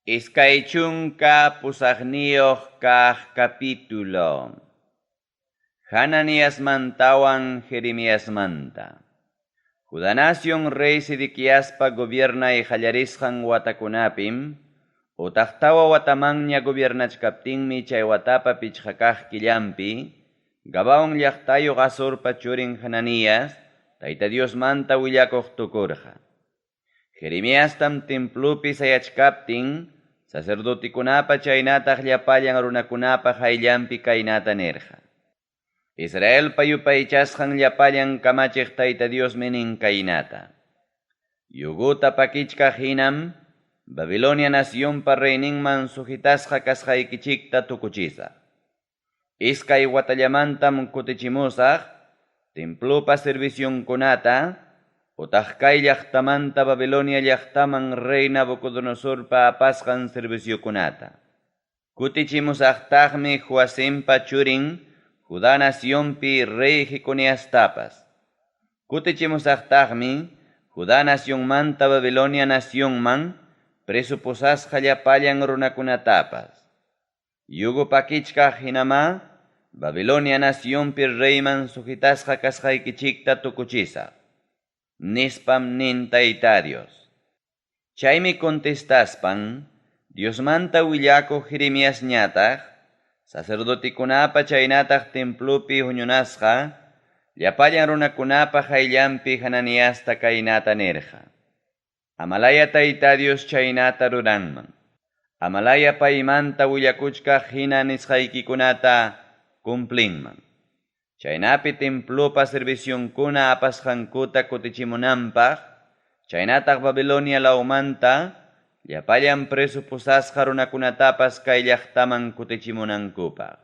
28 kaq capítulo. Hananiasmantawan Jeremiasmanta. Judá nación rey Sedequiaspa gobiernay qallarisqan watakunapim, utaq tawa watamanña gobiernachkaptinmi chay watapa pichqa kaq killanpi, Gabaón llaqtayuq Azorpa churin Hananías, Tayta Diosmanta willakuq tukurqa. Jeremiastam templopi sayachkaptin, sacerdotekunapa chaynataq llapallan runakunapa qayllanpi kaynata nirqa. Israelpa yupaychasqan llapallan kamachiq Tayta Diosmi nin kaynata. Yuguta pakichkaq hinam, Babilonia nacionpa reyninman sujetasqa kasqaykichikta tukuchisaq. Iskay watallamantam kutichimusaq, templopa servicionkunata, utaq kay llaqtamanta Babilonia llaqtaman rey Nabucodonosorpa apasqan serviciokunata. Kutichimusaqtaqmi Joacimpa churin, Judá nacionpi rey Jeconiastapas. Kutichimusaqtaqmi Judá nacionmanta Babilonia nacionman preso pusasqa llapallan runakunatapas. Yugo pakichkaq hinamá Babilonia nacionpi reyman sujetasqa kasqaykichikta tukuchisaq. Nispam nin Tayta Dios. Chaymi contestaspan, Diosmanta willakuq Jeremiasñataq, sacerdotekunapa chaynataq templopi huñunasqa, llapallan runakunapa qayllanpi Hananiasta kaynata nirqa. Amalaya Tayta Dios chaynata ruranman. Amalaya paymanta willakuchkaq hina nisqaykikunata cumplinman. Chaynapi templopa servicionkuna apasqankuta kutichimunanpaq, chaynataq Babilonia lawmanta, llapallan preso pusasqa runakunatapas kay llaqtaman kutichimunankupaq.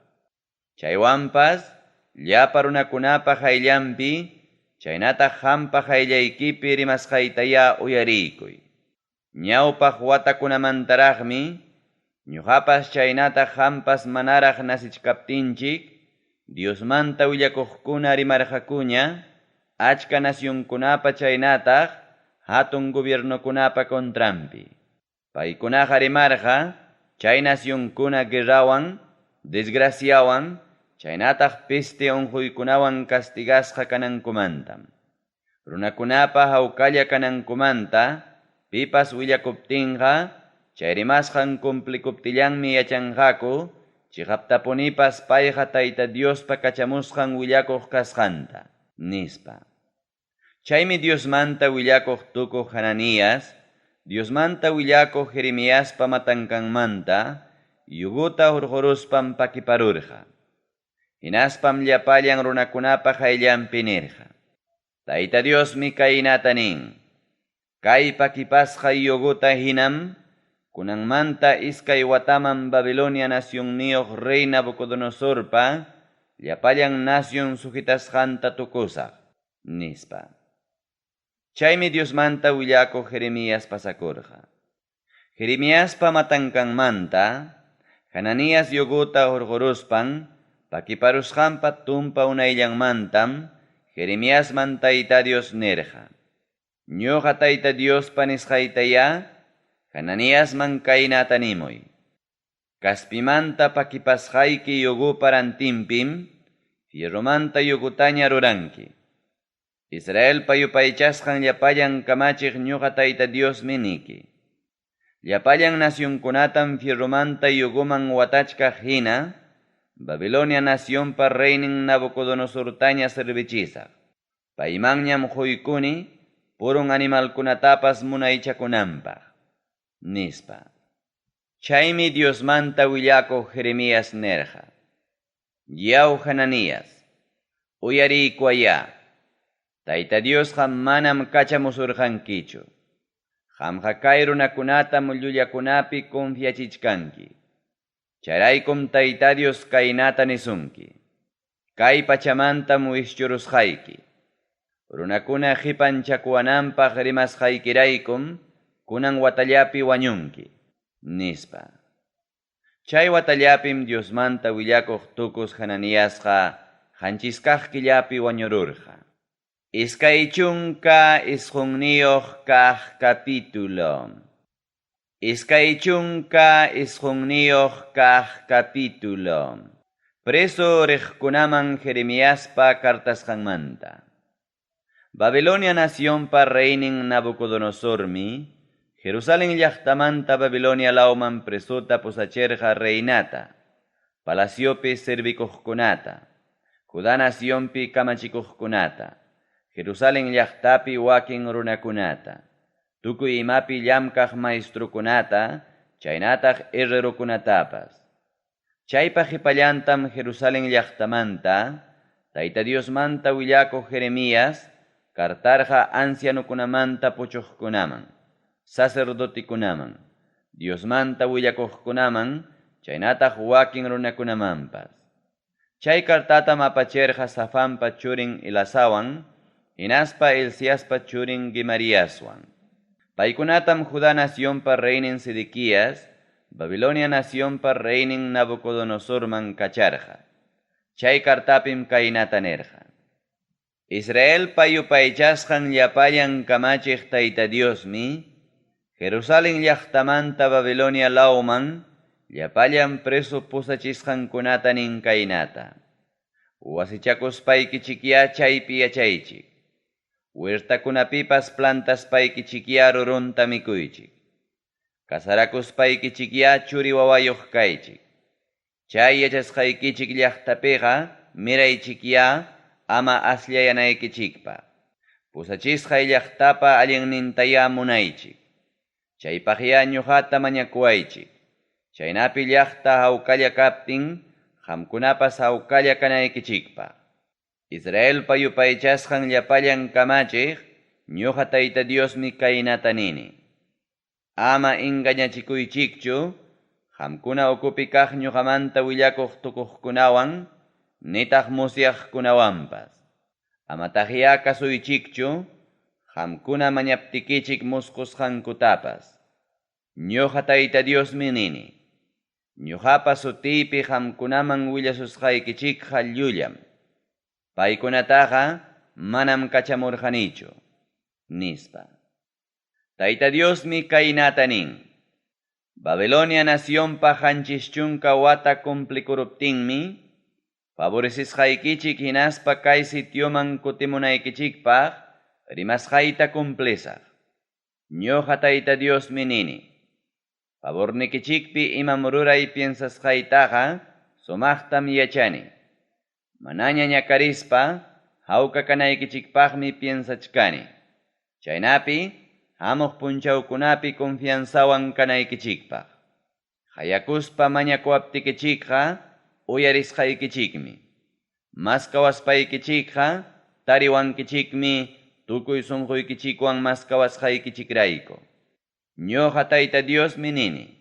Chaywanpas, llapa runakunapa qayllanpi, chaynataq qampa qayllaykipi rimasqaytaya uyariykuy. Ñawpaq watakunamantaraqmi, ñuqapas chaynataq qampas manaraq nasichkaptinchik, Diosmanta willakuqkuna rimarqakuña, achka nacionkunapa chaynataq, hatun gobiernokunapa contranpi. Paykunaqa rimarqa, chay nacionkuna guerrawan, desgraciawan, chaynataq peste unquykunawan castigasqa kanankumantam. Runakunapa hawkalla kanankumanta, pipas willakuptinqa, chay rimasqan cumplikuptillanmi yachanqaku, chiqaptapunipas payqa Tayta Diospa kachamusqan willakuq kasqanta, nispa. Chaymi Diosmanta willakuq tukuq Hananías, Diosmanta willakuq Jeremiaspa matankanmanta, yuguta hurquruspan pakiparurqa. Hinaspam llapallan runakunapa qayllanpi nirqa. Tayta Diosmi kaynata nin. Kay pakipasqa yuguta hinam, kunanmanta iskay wataman Babilonia nacionniyuq rey Nabucodonosorpa, llapallan nacion sujetasqanta tukusaq, nispa. Chaymi Diosmanta willakuq Jeremías pasakurqa. Jeremiaspa matankanmanta, Hananías yuguta hurquruspan, pakiparusqanpa tumpa unayllanmantam, Jeremiasman Tayta Dios nirqa. Ñuqa Tayta Diospa nisqaytaya, Hananiasman kaynata nimuy. Kaspimanta pakipasqayki yugupa rantinpim, fierromanta yugutaña ruranki. Israelpa yupaychasqan llapallan kamachiq ñuqa Tayta Diosmi niki. Llapallan nacionkunatam fierromanta yuguman watachkaq hina, Babilonia nacionpa reynin Nabucodonosortaña servichisaq. Paymanñam quykuni, purun animalkunatapas munaychakunanpaq, nispa. Chaymi Diosmanta willakuq Jeremías nirqa. Yaw Hananías, uyariykuwaya. Tayta Diosqa manam kachamusurqankichu. Qamqa kay runakunatam llullakunapi confiachichkanki. Chayraykum Tayta Dios kaynata nisunki. Kay pachamantam wischurusqayki. Runakuna qipanchakuwananpaq rimasqaykiraykum, kunan watallapi wañunki, nispa. Chay watallapim Diosmanta willakuq tukus Hananiasqa qanchis kaq killapi wañururqa. 29 kaq capítulo. 29 kaq capítulo. Preso riqkunaman Jeremiaspa cartasqanmanta. Babilonia nacionpa reynin Nabucodonosormi, Jerusalén llaqtamanta Babilonia lawman presota pusachirqa reinata, palaciopi servikuqkunata, Judá nacionpi kamachikuqkunata, Jerusalén llaqtapi wakin runakunata, tukuy imapi llamkaq maestrukunata, chaynataq herrerokunatapas. Chaypa qipallantam Jerusalén llaqtamanta, Tayta Diosmanta willakuq Jeremías, cartarqa ancianokunamanta puchuqkunaman, sacerdotikunaman, Diosmanta willakuqkunaman, chaynataq wakin runakunamanpas. Chay cartatam apachirqa Safanpa churin Elasawan, hinaspa Hilciaspa churin Gemariaswan. Paykunatam Judá nacionpa reynin Sedequías, Babilonia nacionpa reynin Nabucodonosorman kacharqa. Chay cartapim kaynata nirqa: Israelpa yupaychasqan llapallan kamachiq Tayta Diosmi, Jerusalén llaqtamanta Babilonia lawman llapallan preso pusachisqankunata nin kaynata: Wasichakuspaykichikyá chaypi yachaychik. Huertakunapipas plantaspaykichikyá rurunta mikuychik. Casarakuspaykichikyá churi wawayuq kaychik. Chay yachasqaykichik llaqtapiqa miraychikyá ama asllanaykichikpaq. Pusachisqay llaqtapa allinnintayá munaychik. Chaypaqyá ñuqata mañakuwaychik. Chaynapi llaqta hawkalla kaptin, qamkunapas hawkalla kanaykichikpaq. Israelpa yupaychasqan llapallan kamachiq, ñuqa Tayta Diosmi kaynata nini: Ama engañachikuychikchu, qamkuna ukupi kaq ñuqamanta willakuq tukuqkunawan, nitaq musyaqkunawanpas. Amataqyá kasuychikchu, qamkuna mañaptikichik musqusqankutapas. Ñuqa Tayta Diosmi nini: Ñuqapa sutiypi qamkunaman willasusqaykichikqa llullam. Paykunataqa manam kachamurqanichu, nispa. Tayta Diosmi kaynata nin: Babilonia nacionpa 70 wata cumplikuruptinmi, favorecisqaykichik hinaspa kay sitioman kutimunaykichikpaq rimasqayta cumplisaq. Ñuqa Tayta Diosmi nini: Favornikichikpi imam ruray piensasqaytaqa sumaqtam yachani. Manaña ñakarispa hawka kanaykichikpaqmi piensachkani. Chaynapi hamuq punchawkunapi confianzawan kanaykichikpaq. Qayakuspa mañakuwaptikichikqa uyarisqaykichikmi. Maskawaspaykichikqa tariwankichikmi tukuy sunquykichikwan maskawasqaykichikrayku. Ñuqa Tayta Diosmi nini: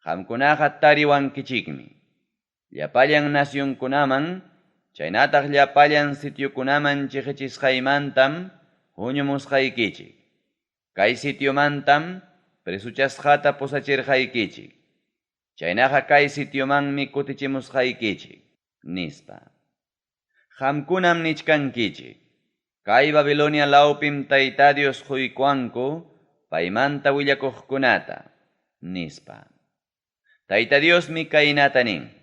Qamkunaqa tariwankichikmi. Llapallan nacionkunaman, chaynataq llapallan sitiokunaman chiqichisqaymantam huñumusqaykichik. Kay sitiomantam presuchasqata pusachirqaykichik. Chaynaqa kay sitiomanmi kutichimusqaykichik, nispa. Qamkunam nichkankichik: Kay Babilonia lawpim Tayta Dios quykuwanku paymanta willakuqkunata, nispa. Tayta Diosmi kaynata nin: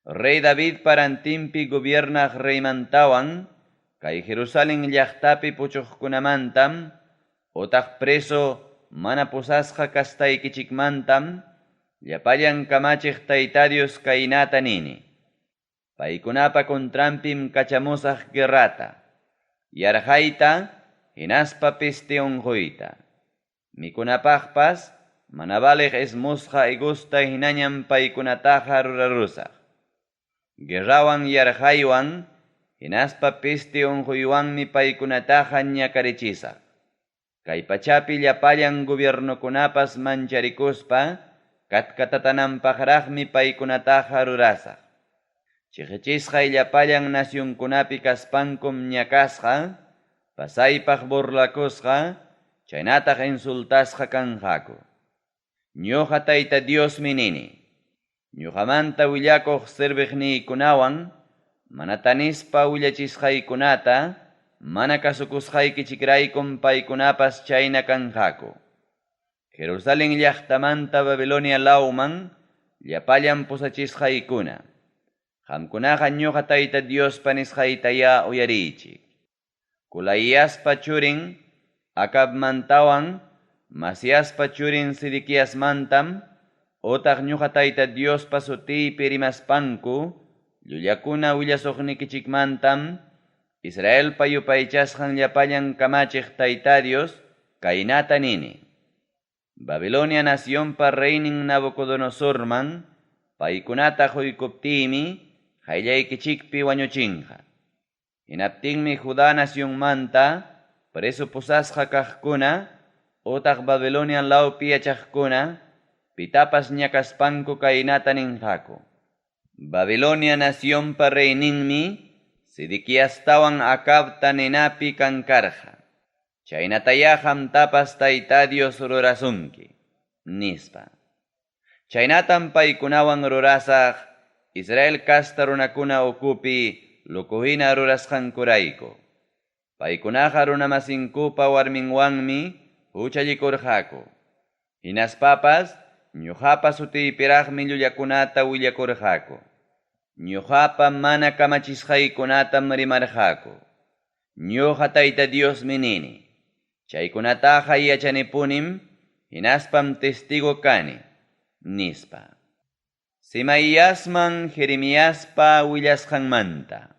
Rey David parantinpi gobiernaq reymantawan, kay Jerusalén llaqtapi puchuqkunamantam, otaq preso mana pusasqa kastaykichikmantam, llapallan kamachiq Tayta Dios kaynata nini: Paykunapa contranpim kachamusaq guerrata, yarqayta, hinaspa peste unquyta. Mikunapaqpas mana valeq ismusqa higusta hinañam paykunataqa rurarusaq. Guerrawan yarqaywan, hinaspa peste unquywanmi paykunataqa ñakarichisaq. Kay pachapi llapallan gobiernokunapas mancharikuspa, katkatatananpaqraqmi paykunataqa rurasaq. Chiqichisqay llapallan nacionkunapi kaspankum ñakasqa, pasaypaq burlakusqa, chaynataq insultasqa kanqaku. Ñuqa Tayta Diosmi nini: Ñuqamanta willakuq serviqniykunawan, mana tanispa willachisqaykunata, mana kasukusqaykichikraykum paykunapas chayna kanqaku. Jerusalen llaqtamanta Babilonia lawman llapallan pusachisqaykuna, qamkunaqa ñoqa Tayta Diospa nisqaytayá uyariychik. Colaiaspa churin Acabmantawan Masiaspa churin Sedequiasmantam otaq ñoqa Tayta Diospa sutiypi rimaspanku llullakuna willasuqnikichikmantam Israelpa yupaychasqan llapallan kamachiq Tayta Dios kaynata nini: Babilonia nacionpa reynin Nabucodonosorman paykunata qoykuptiymi qayllaykichikpi wañuchinqa. Hinaptinmi Judá nacionmanta preso pusasqa kaqkuna otaq Babilonia lawpi yachaqkuna pitapas ñakaspanku kaynata ninqaku: Babilonia nacionpa reyninmi Sedequiastawan Acabta ninapi kankarqa. Chaynatayá qamtapas Tayta Dios rurasunki, nispa. Chaynatam paykunawan rurasaq Israel casta runakuna ukupi loco hina rurasqankurayku. Paykunaqa runamasinkupa warminwanmi huchallikurqaku. Hinaspapas ñoqapa sutiypiraqmi llullakunata willakurqaku. Ñoqapa mana kamachisqaykunatam rimarqaku. Ñoqa Tayta Diosmi nini. Chaykunataqa yachanipunim, hinaspam testigo kani, nispa. Semaiasman Jeremiaspa willasqanmanta.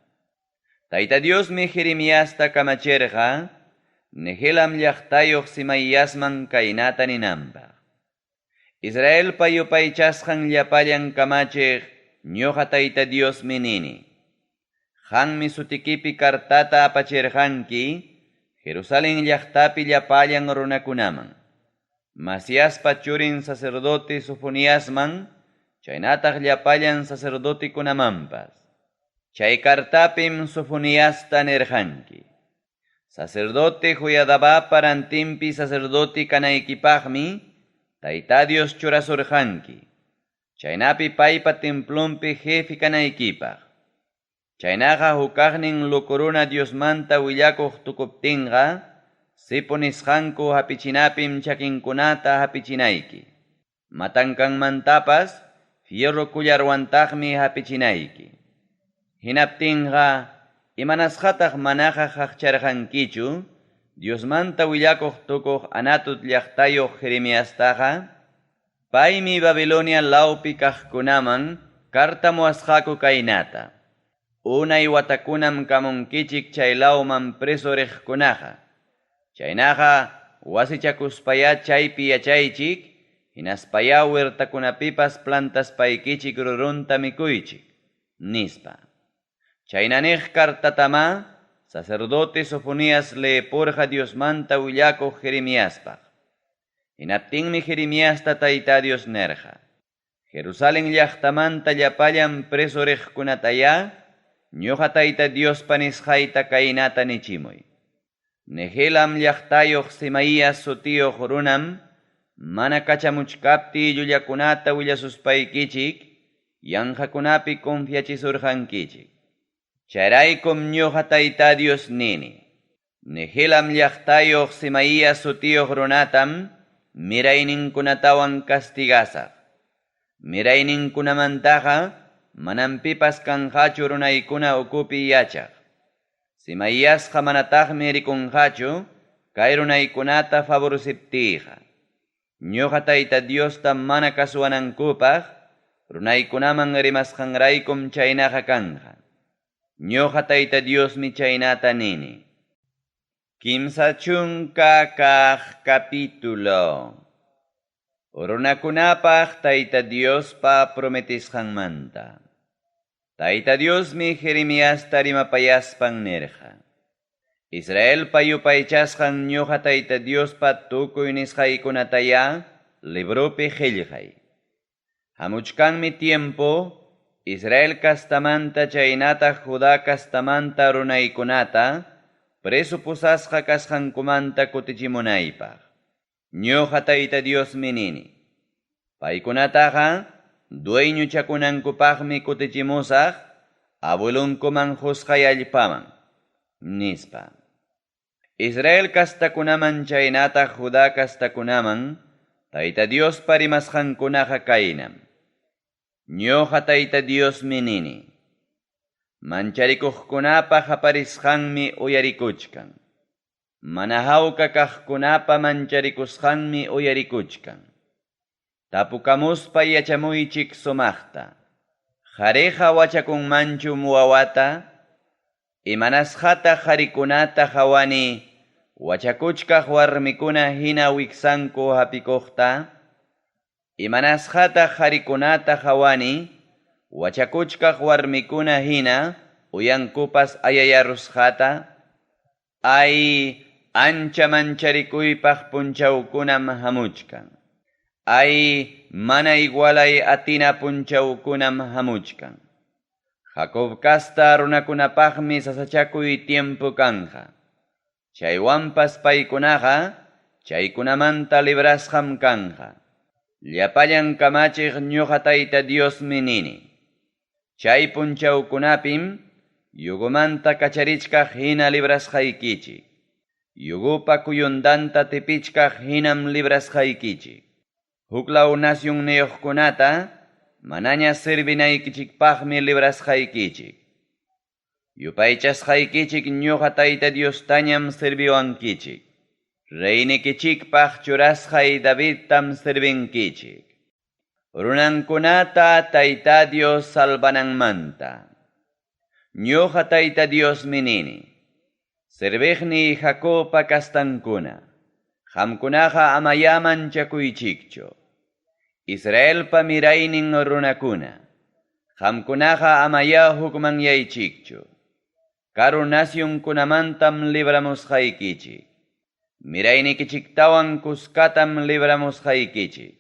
Tayta Diosmi Jeremiasta kamachirqa, Nehelam llaqtayuq Semaiasman kaynata ninanpaq: Israelpa yupaychasqan llapallan kamachiq ñoqa Tayta Diosmi nini. Qanmi sutikipi cartata apachirqanki Jerusalen llaqtapi llapallan runakunaman. Masiaspa churin sacerdote Sofoniasman, chaynataq llapallan sacerdotekunamanpas. Chay cartapim Sofoniasta nirqanki: Sacerdote Joiadabapa rantinpi sacerdote kanaykipaqmi Tayta Dios churasurqanki, chaynapi paypa templonpi jefe kanaykipaq. Chaynaqa hukaqnin loco runa Diosmanta willakuq tukuptinqa, cepo nisqanku hapichinapim chakinkunata hapichinayki. Matankanmantapas fierro collarwantaqmi hapichinayki. Hinaptinqa, imanasqataq manaqa qaqcharqankichu Diosmanta willakuq tukuq Anatot llaqtayuq Jeremiastaqa? Paymi Babilonia lawpi kaqkunaman cartamuwasqaku kaynata: Unay watakunam kamunkichik chay lawman preso riqkunaqa. Chaynaqa wasichakuspayá chaypi yachaychik, hinaspayá huertakunapipas plantaspaykichik rurunta mikuychik, nispa. Chayna niq cartatamá sacerdote Sofonías leepurqa Diosmanta willakuq Jeremiaspaq. Hinaptinmi Jeremiasta Tayta Dios nirqa: Jerusalen llaqtamanta llapallan preso riqkunatayá ñoqa Tayta Diospa nisqayta kaynata nichimuy. Nehelam llaqtayuq Semaías sutiyuq runam mana kachamuchkaptiy llullakunata willasuspaykichik yanqakunapi confiachisurqankichik. Chayraykum ñoqa Tayta Dios nini: Nehelam llaqtayuq Semaías sutiyuq runatam mirayninkunatawan castigasaq. Mirayninkunamantaqa manam pipas kanqachu runaykuna ukupi yachaq. Semaiasqa manataqmi rikunqachu kay runaykunata favoreciptiyqa. Ñoqa Tayta Diosta mana kasuwanankupaq runaykunaman rimasqanraykum chaynaqa kanqa. Ñoqa Tayta Diosmi chaynata nini. 30 kaq capítulo. Runakunapaq Tayta Diospa prometisqanmanta. Tayta Diosmi Jeremiasta rimapayaspan nirqa: Israelpa yupaychasqan ñoqa Tayta Diospa tukuy nisqaykunatayá libropi qillqay. Hamuchkanmi tiempo Israel castamanta chaynataq Judá castamanta runaykunata preso pusasqa kasqankumanta kutichimunaypaq. Ñoqa Tayta Diosmi nini: Paykunataqa dueñochakunankupaqmi kutichimusaq abuelonkuman qusqay allpaman, nispa. Israel castakunaman chaynataq Judá castakunaman Tayta Diospa rimasqankunaqa kaynam. Ñoqa Tayta Diosmi nini. Mancharikuqkunapa qaparisqanmi uyarikuchkan. Mana hawka kaqkunapa mancharikusqanmi uyarikuchkan. Tapukamuspa yachamuychik sumaqta. Qariqa wachakunmanchum wawata? Imanasqataq qarikunata qawani wachakuchkaq warmikuna hina wiksanku hapikuqta? Imanasqataq qarikunata qawani wachakuchkaq warmikuna hina uyankupas ayayarusqata? Ay, ancha mancharikuypaq punchawkunam hamuchkan. Ay, mana igualay atina punchawkunam hamuchkan. Jacob casta runakunapaqmi sasachakuy tiempo kanqa. Chaywanpas paykunaqa chaykunamanta librasqam kanqa. Llapallan kamachiq ñuqa Tayta Diosmi nini. Chay punchawkunapim yugomanta kacharichkaq hina librasqaykichik. Yugupa kuyundanta tipichkaq hinam librasqaykichik. Huklaw nasyunniyuqkunata manaña servinaykichikpaqmi librasqaykichik. Yupaychasqaykichik ñuqa Tayta Diostañam serviwankichik. Reynikichikpaq churasqay Davidtam servinkichik. Runankunata Tayta Dios salvananmanta. Ñuqa Tayta Diosmi nini. Serviqniy Jacobpa kastankuna. Qamkunaqa amayá manchakuychikchu. Israelpa miraynin runakuna. Qamkunaqa amayá hukmanyaychikchu. Karu nasyunkunamantam libramusqaykichik. Miraynikichiktawan kuskatam libramusqaykichik.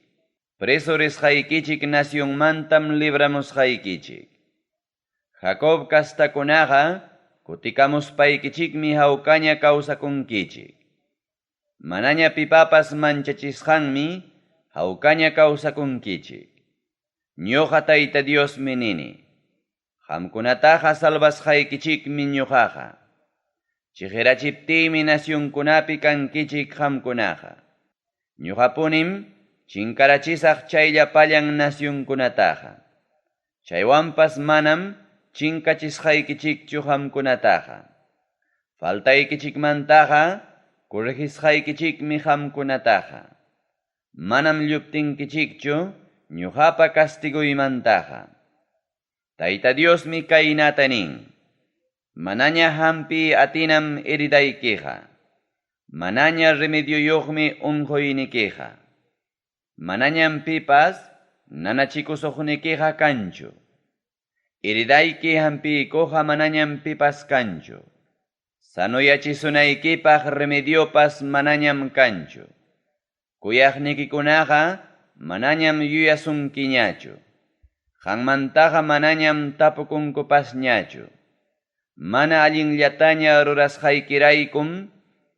Preso risqaykichik nasyunmantam libramusqaykichik. Jacob kastakunaqa kutikamuspaykichikmi hawkaña kawsakunkichik. Manaña pipapas manchachisqanmi hawkaña kawsakunkichik. Ñuqa Tayta Diosmi nini. Qamkunataqa salvasqaykichikmi ñuqaqa. Chiqirachiptiymi nasyunkunapi kankichik qamkunaqa. Ñuqapunim chinkarachisaq chay llapallan nasyunkunataqa. Chaywanpas manam chinkachisqaykichikchu qamkunataqa. Faltaykichikmantaqa corregisqaykichikmi qamkunataqa. Manam lluptinkichikchu ñuqapa castiguymantaqa. Tayta Diosmi kaynata nin. Manaña hampi atinam heridaykiqa. Manaña remedioyuqmi unquynikiqa. Manañam pipas nanachikusuqnikiqa kanchu. Heridayki hampiykuqa manañam pipas kanchu. Sanoyachisunaykipaq remediopas manañam kanchu. Kuyaqnikikunaqa manañam yuyasunkiñachu. Qanmantaqa manañam tapukunkupasñachu. Mana allinllataña rurasqaykiraykum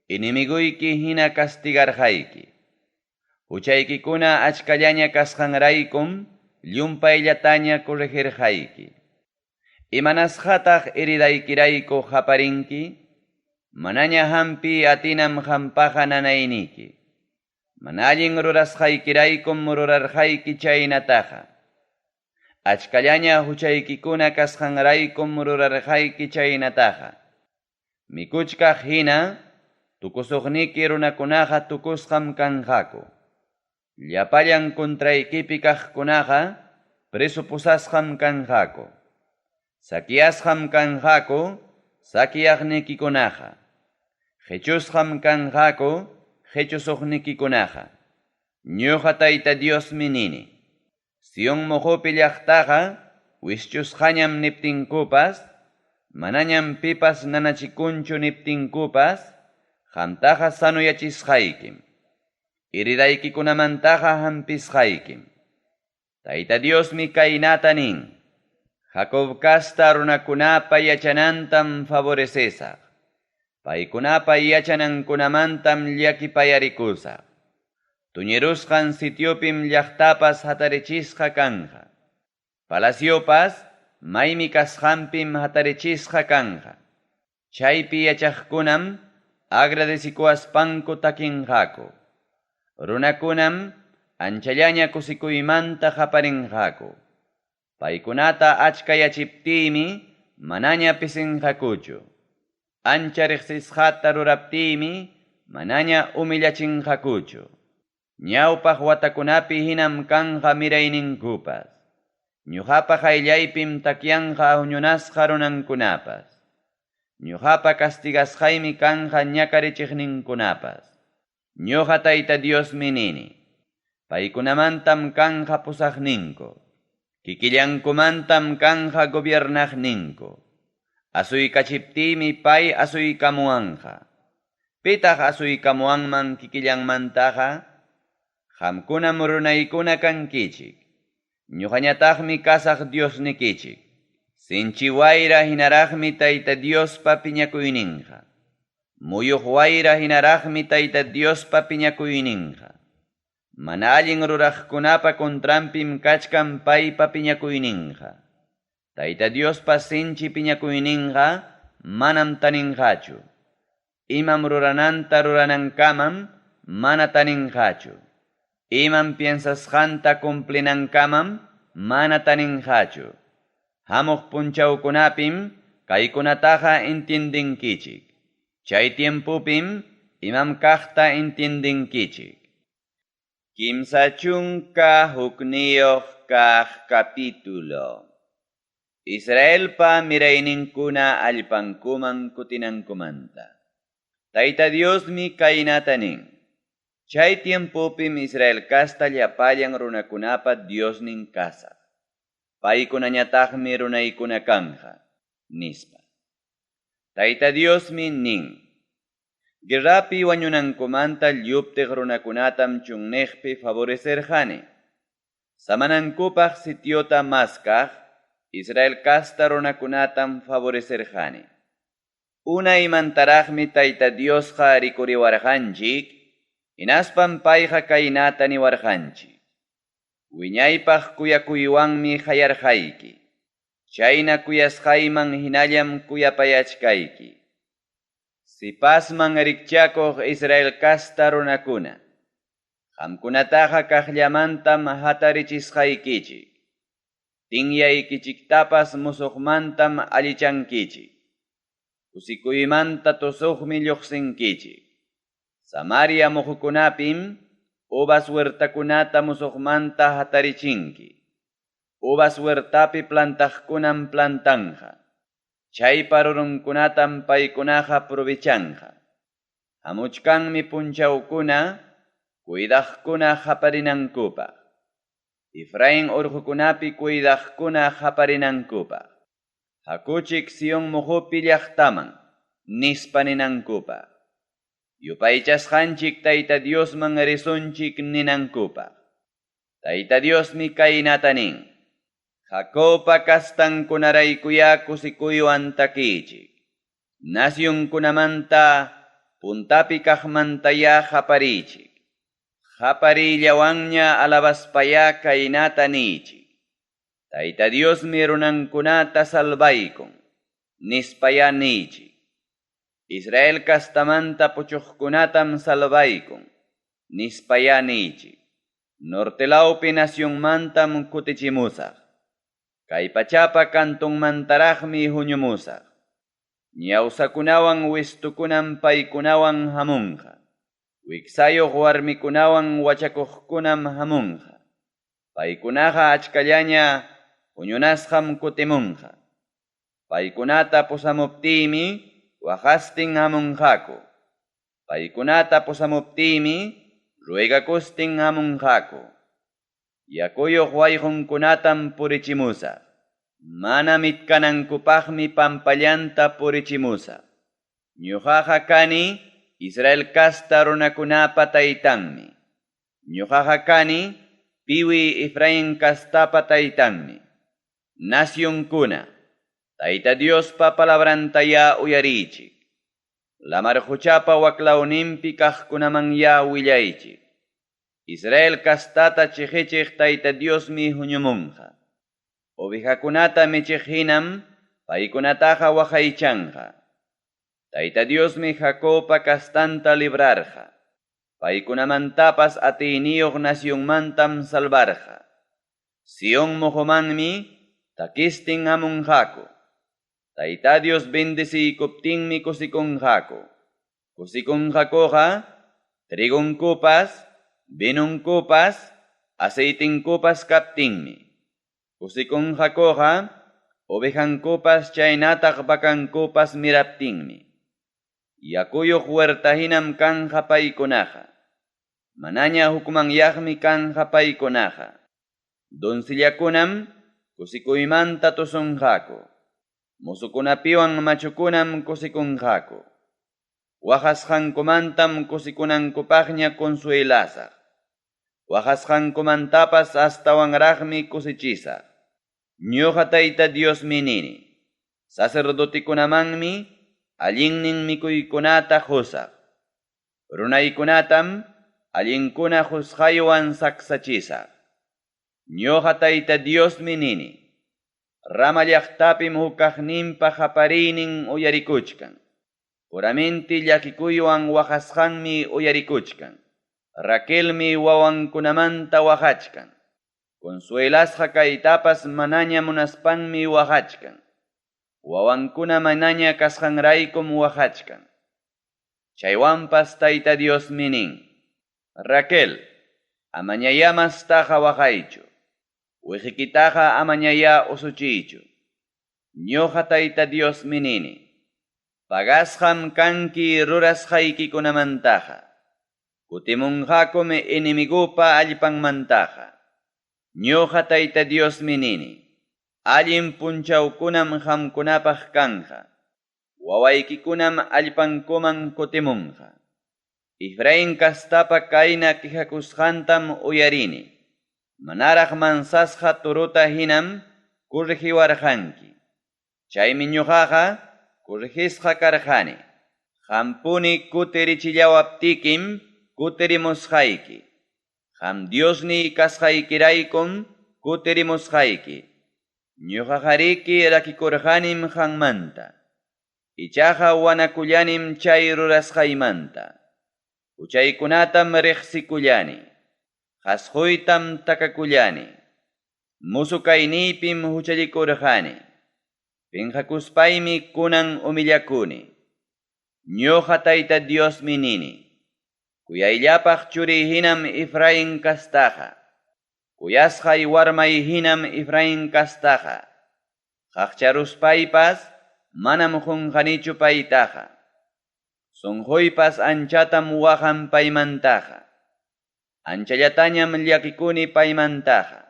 enemiguyki hina castigarqayki. Huchaykikuna achkallaña kasqanraykum llumpayllataña corregirqayki. Imanasqataq heridaykirayku qaparinki? Manaña hampi atinam qampaqa nanayniki. Mana allin rurasqaykiraykum rurarqayki chaynataqa. Achkallaña huchaykikuna kasqanraykum rurarqayki chaynataqa. Mikuchkaq hina tukusuqniki runakunaqa tukusqam kanqaku. Llapallan contraykipi kaqkunaqa preso pusasqam kanqaku. Saqueasqam kanqaku saqueaqnikikunaqa. Qechusqam kanqaku qechusuqnikikunaqa. Ñuqa Tayta Diosmi nini. Sion moqopi llaqtaqa wischusqañam niptinkupas, manañam pipas nanachikunchu niptinkupas, qamtaqa sanoyachisqaykim. Heridayki-kunamantaqa hampisqaykim. Tayta Diosmi kaynata nin. Jacob casta runakunapa yachanantam favorecesaq. Paykunapa yachanankunamantam llakipayarikusaq. Tuñirusqan sitiopim llaqtapas hatarichisqa kanqa. Palaciopas maymi kasqanpim hatarichisqa kanqa. Chaypi yachaqkunam agradecikuwaspanku takinqaku. Runakunam anchallaña kusikuymanta qaparinqaku. Paykunata achkayachiptiymi manaña pisinqakuchu. Ancha riqsisqata ruraptiymi manaña humillachinqakuchu. Ñawpaq watakunapi hinam kanqa mirayninkupas. Ñuqapa qayllaypim takyanqa huñunasqa runankunapas. Ñuqapa castigasqaymi kanqa ñakarichiqninkunapas. Ñuqa Tayta Diosmi nini. Paykunamantam kanqa pusaqninku. Kikillankumantam kanqa gobiernaqninku. Asuykachiptiymi pay asuykamuwanqa. Pitaq asuykamuwanman kikillanmantaqa? Qamkunam runaykuna kankichik. Ñuqañataqmi kasaq Diosnikichik. Sinchi wayra hinaraqmi Tayta Diospa piñakuyninqa. Muyuq wayra hinaraqmi Tayta Diospa piñakuyninqa. Mana allin ruraqkunapa contranpim kachkan paypa piñakuyninqa. Tayta Diospa sinchi piñakuyninqa manam taninqachu. Imam rurananta ruranankamam mana taninqachu. Imam piensasqanta cumplinankamam mana taninqachu. Hamuq punchawkunapim kaykunataqa entiendenkichik. Chay tiempopim imam kaqta entiendenkichik. 31 kaq capítulo. Israelpa mirayninkuna allpankuman kutinankumanta. Tayta Diosmi kaynata nin. Chay tiempopim Israel casta llapallan runakunapa Diosnin kasaq. Paykunañataqmi runaykuna kanja, nispa. Tayta Diosmi nin. Guerrapi wañunankumanta lluptiq runakunatam chunniqpi favorecerqani. Samanankupaq sitiota maskaq Israel casta runakunatam favorecerqani. Unaymantaraqmi Tayta Diosqa rikuriwarqanchik, hinaspam payqa kaynata niwarqanchik. Wiñaypaq kuyakuywanmi qayarqayki. Chayna kuyasqayman hinallam kuyapayachkayki. Sipasman rikchakuq Israel casta runakuna. Qamkunataqa kaqllamantam hatarichisqaykichik. Tinyaykichiktapas musuqmantam allichankichik. Kusikuymanta tusuqmi lluqsinkichik. Samaria muhukunapim uvas huertakunata musuqmanta hatarichinki. Uvas huertapi plantaqkunam plantanja. Chaypa rurunkunatam paykunaqa provechanja. Hamuchkanmi punchawkuna, cuidaqkuna qaparinankupaq. Efraín urqukunapi cuidaqkuna qaparinankupaq. Hakuchik Sion muhupi llaqtaman, nispa ninankupaq. Yupaychasqanchik Tayta Diosman risunchik ninankupaq. Tayta Diosmi kaynata nin. Jacobpa kastankunaraykuya kusikuywan takiychik. Nacionkunamanta puntapi kaqmantaya qapariychik. Qapariyllawanña alabaspaya kaynata niychik. Tayta Diosmi runankunata salvaykun, nispaya niychik. Israel kastamanta puchuqkunatam salvaykun, nispaya niychik. Norte lawpi nacionmantam kutichimusaq. Kay pachapa kantunmantaraqmi huñumusaq. Ñawsakunawan wistukunam paykunawan hamunqa. Wiksayuq warmikunawan wachakuqkunam hamunqa. Paykunaqa achkallaña huñunasqam kutimunqa. Paykunata pusamuptiymi waqastin hamunqaku. Paykunata pusamuptiymi ruegakustin hamunqaku. Yakuyuq wayqunkunatam purichimusaq. Mana mitkanankupaqmi pampallanta purichimusaq. Ñuqaqa kani Israel casta runakunapa taytanmi. Ñuqaqa kani piwi Efraín castapa taytanmi. Nacionkuna, Tayta Diospa palabrantaya uyariychik. Lamar quchapa waklawninpi kaqkunamanya willaychik. Israel castata chiqichiq Tayta Diosmi huñumunqa. Ovejakunata michiq hinam paykunataqa waqaychanqa. Tayta Diosmi Jacobpa castanta librarqa. Paykunamantapas atiyniyuq nacionmantam salvarqa. Sion moqomanmi takistin hamunqaku. Tayta Dios bendeciykuptinmi kusikunqaku. Kusikunqakuqa trigonkupas, vinonkupas, aceitenkupas kaptinmi. Kusikunqakuqa ovejankupas chaynataq vacankupas miraptinmi. Yakuyuq huerta hinam kanqa paykunaqa. Manaña hukmanyaqmi kanqa paykunaqa. Doncellakunam kusikuymanta tusunqaku. Mozokunapiwan machukunam kusikunqaku. Waqasqankumantam kusikunankupaqña consuelasaq. Waqasqankumantapas astawanraqmi kusichisaq. Ñoqa Tayta Diosmi nini: Sacerdotekunamanmi allinnin mikuykunata qosaq. Runaykunatam allinkuna qosqaywan saksachisaq. Ñoqa Tayta Diosmi nini: Rama llaqtapim huk kaqninpa qapariynin uyarikuchkan. Puramenti llakikuywan waqasqanmi uyarikuchkan. Raquelmi wawankunamanta waqachkan. Consuelasqa kaytapas manaña munaspanmi waqachkan. Wawankuna manaña kasqanraykum waqachkan. Chaywanpas Tayta Diosmi nin: Raquel, amañayá mastaqa waqaychu. Wiqikitaqa amañayá usuchiychu. Ñoqa Tayta Diosmi nini: Pagasqam kanki rurasqaykikunamantaqa. Kutimunqakum enemigopa allpanmantaqa. Ñoqa Tayta Diosmi nini: Allin punchawkunam qamkunapaq kanqa. Wawaykikunam allpankuman kutimunqa. Efraín castapa kayna quejakusqantam uyarini: Manaraq mansasqa torota hinam corregiwarqanki. Chaymi ñoqaqa corregisqa karqani. Qampuni kutirichillawaptikim kutirimusqayki. Qam Diosniy kasqaykiraykum kutirimusqayki. Ñoqaqariki rakikurqanim qanmanta. Ichaqa wanakullanim chay rurasqaymanta. Huchaykunatam reqsikullani. Qasquytam takakullani. Mozo kayniypim huchallikurqani. Penqakuspaymi kunan humillakuni. Ñoqa Tayta Diosmi nini: Kuyayllapaq churiy hinam Efraín castaqa. Kuyasqay warmay hinam Efraín castaqa. Qaqcharuspaypas manam qonqanichu paytaqa. Sonqoypas anchatam waqan paymantaqa. Anchallatañam llakikuni paymantaqa.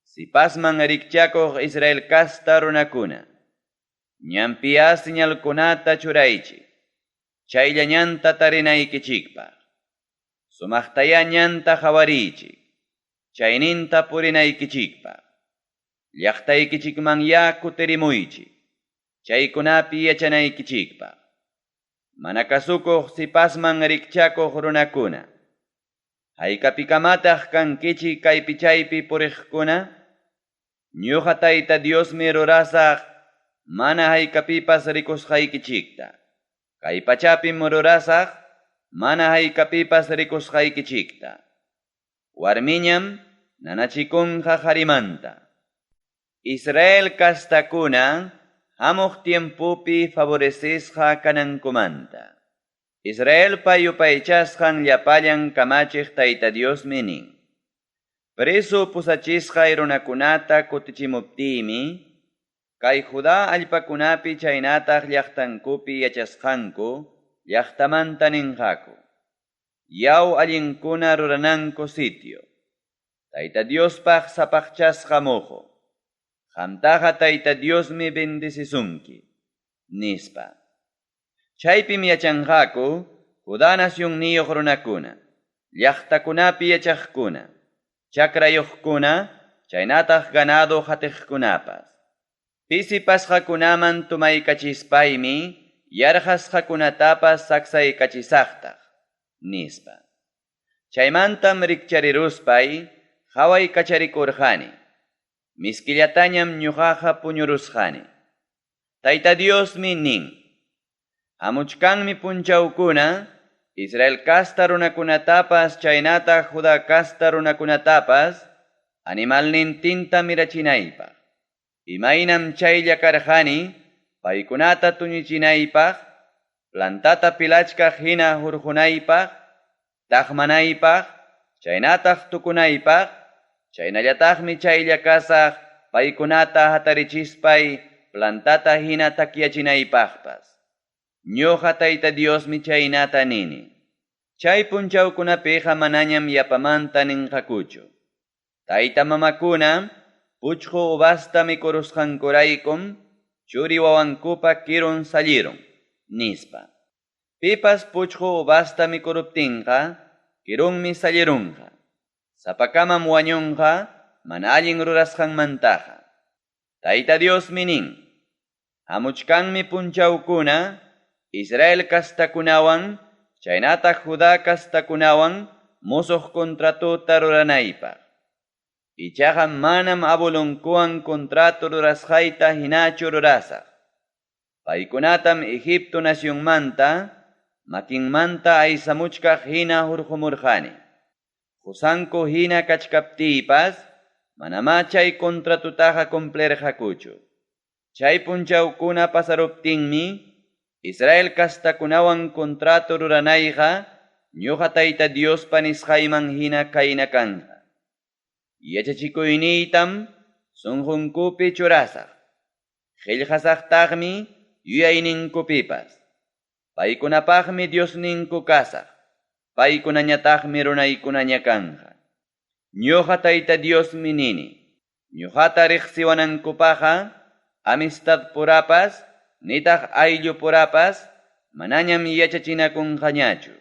Sipasman rikchakuq Israel casta runakuna, ñanpiyá señalkunata churaychik, chaylla ñanta tarinaykichikpaq. Sumaqtayá ñanta qawariychik, chayninta purinaykichikpaq. Llaqtaykichikmanyá kutirimuychik, chaykunapi yachanaykichikpaq. Mana kasukuq sipasman rikchakuq runakuna, haykapikamataq kankichik kaypi chaypi puriqkuna? Ñoqa Tayta Diosmi rurasaq mana haykapipas rikusqaykichikta. Kay pachapim rurasaq mana haykapipas rikusqaykichikta. Warmiñam nanachikunqa qarimanta. Israel castakuna hamuq tiempopi favorecesqa kanankumanta. Israelpa yupaychasqan llapallan kamachiq Tayta Diosmi nin: Preso pusachisqay runakunata kutichimuptiymi, kay Judá allpakunapi chaynataq llaqtankupi yachasqanku llaqtamanta ninqaku: Yaw allinkuna rurananku sitio, Tayta Diospaq sapaqchasqa moqo, qamtaqa Tayta Diosmi bendecisunki, nispa. Chaypim yachanqaku Judá nacionniyuq runakuna, llaqtakunapi yachaqkuna, chakrayuqkuna, chaynataq ganado qatiqkunapas. Pisipasqakunaman tomaykachispaymi yarqasqakunatapas saksaykachisaqtaq, nispa. Chaymantam rikchariruspay qawaykacharikurqani. Miskillatañam ñoqaqa puñurusqani. Tayta Diosmi nin: Hamuchkanmi punchawkuna. Israel casta runakunatapas chaynataq Judá casta runakunatapas animalnintinta mirachinaypaq. Imaynam chaylla karqani paykunata tuñichinaypaq, plantata pilachkaq hina hurqunaypaq, taqmanaypaq, chaynataq tukunaypaq, chaynallataqmi chaylla kasaq paykunata hatarichispay plantata hina takyachinaypaqpas. Ñuqa Tayta Diosmi chaynata nini. Chay punchawkunapiqa manañam yapamanta ninqakuchu. Tayta mamakuna puchqu uvasta mikurusqankuraykum churi wawankupa kirun sallirun, nispa. Pipas puchqu uvasta mikuruptinqa kirunmi sallirunqa. Sapakamam wañunqa mana allin rurasqanmantaqa. Tayta Diosmi nin, Hamuchkanmi punchawkuna Israel castakunawan chaynataq Judá castakunawan musuq contratota ruranaypaq. Ichaqa manam abuelonkuwan contrato rurasqayta hinachu rurasaq. Paykunatam Egipto nacionmanta makinmanta aysamuchkaq hina hurqumurqani. Qosanku hina kachkaptiypas manamá chay contratotaqa cumplirqakuchu. Chay punchawkuna pasaruptinmi Israel castakunawan contrato ruranayqa ñuqa Tayta Diospa nisqayman hina kayna kanqa. Yachachikuyniytam sunqunkupi churasaq. Qillqasaqtaqmi yuyayninkupipas. Paykunapaqmi Diosninku kasaq. Paykunañataqmi runaykunaña kanqa. Ñuqa Tayta Diosmi nini. Ñuqata riqsiwanankupaqqa amistadpurapas nitaq ayllupurapas manañam yachachinakunqañachu.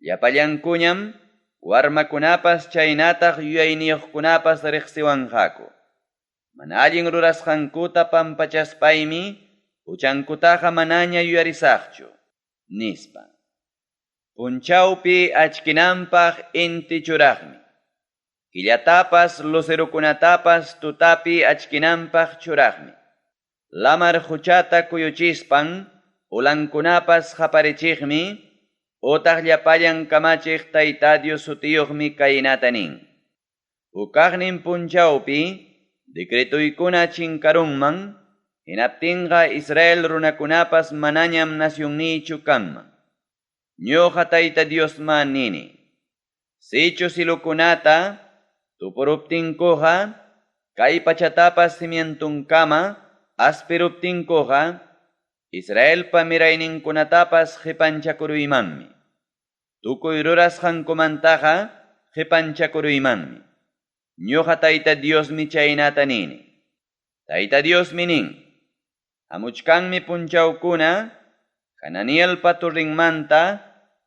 Llapallankuñam warmakunapas chaynataq yuyayniyuqkunapas riqsiwanqaku. Mana allin rurasqankuta pampachaspaymi huchankutaqa manaña yuyarisaqchu, nispa. Punchawpi achkinanpaq inti churaqmi. Killatapas lucerokunatapas tutapi achkinanpaq churaqmi. Lamar quchata kuyuchispan ulankunapas qaparichiqmi utaq llapallan kamachiq Tayta Dios sutiyuqmi kaynata nin. Hukaqnin punchawpi decretoykuna chinkarunman, hinaptinqa Israel runakunapas manañam nacionniychu kanman. Ñuqa Tayta Diosma nini. Sichu silukunata tupuruptinkuqa, kay pachatapas cimientunkama aspiruptinkuqa, Israelpa mirayninkunatapas qipanchakuruymanmi. Tukuy rurasqankumantaqa qipanchakuruymanmi. Ñuqa Tayta Diosmi chaynata nini. Tayta Diosmi nin. Hamuchkanmi punchawkuna Hananielpa torrinmanta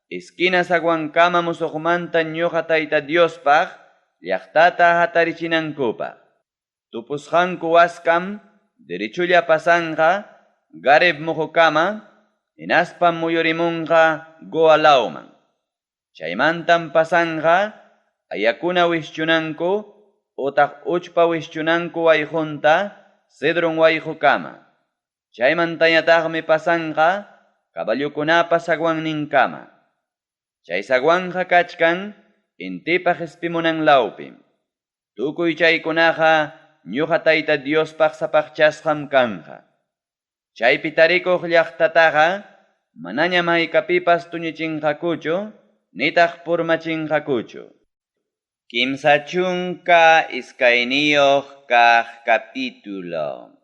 esquina zaguankama musuqmanta ñuqa Tayta Diospaq llaqtata hatarichinankupaq. Tupusqanku waskam derechulla pasanqa Gareb muqukama hinaspam muyurimunqa Goa lawman. Chaymantam pasanqa ayakuna wischunanku utaq uchpa wischunanku wayqunta Cedron wayqukama. Chaymantañataqmi pasanqa caballokunapa zaguanninkama. Chay zaguanqa kachkan intipa qispimunan lawpim. Tukuy chaykunaqa ñuqa Tayta Diospaq sapaqchasqam kanqa. Chaypi tarikuq llaqtataqa manañam haykapipas tuñichinqakuchu nitaq purmachinqakuchu. 32 kaq capítulo.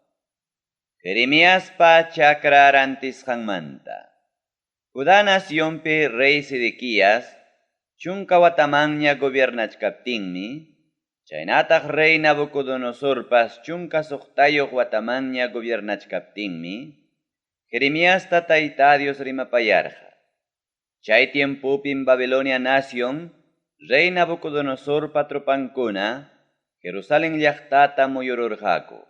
Jeremiaspa chakra rantisqanmanta. Judá nacionpi rey Sedequías chunka watamanña gobiernachkaptinmi, chaynataq rey Nabucodonosorpas 16 watamanña gobiernachkaptinmi, Jeremiasta Tayta Dios rimapayarqa. Chay tiempopim Babilonia nación, rey Nabucodonosorpa tropankuna, Jerusalén llaqtata muyururqaku.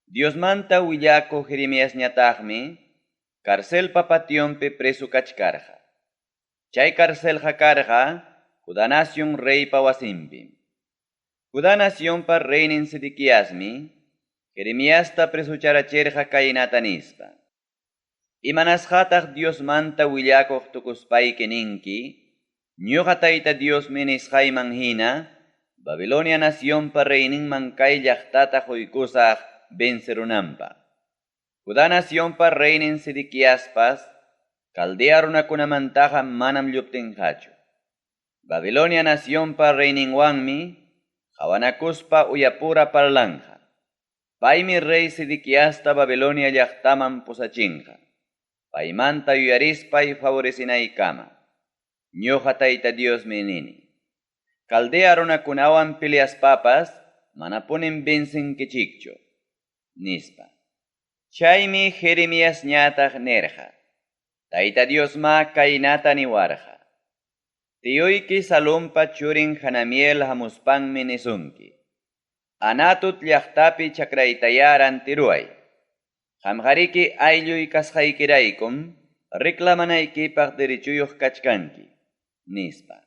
Diosmanta willakuq Jeremiasñataqmi carcelpa pationpi preso kachkarqa. Chay carcelqa karqa Judá nación reypa wasinpim. Judá nacionpa reynin Sedequiasmi Jeremiasta presucharachirqa kaynata nispa. Imanasqataq Diosmanta willakuq tukuspayki ninki, Ñoqa Tayta Diosmi nisqayman hina, Babilonia nacionpa reyninman kay llaqtata qoykusaq vencerunanpaq. Judá nacionpa reynin Sedequiaspas, Caldea runakunamantaqa manam lluptinqachu. Babilonia nacionpa reyninwanmi qawanakuspa uyapura parlanqa. Paymi rey Sedequiasta Babilonia llaqtaman pusachinqa. Paymanta yuyarispay favorecinaykama. Ñoqa Tayta Diosmi nini. Caldea runakunawan peleaspapas manapunim vencenkichikchu, nispa. Chaymi Jeremiasñataq nirqa, Tayta Diosmá kaynata niwarqa, Tioyki Salumpa churin Hanamiel hamuspanmi nisunki, Anatot llaqtapi chakraytayá rantiruway. Qamqariki aylluy kasqaykiraykum reclamanaykipaq derechoyuq kachkanki, nispa.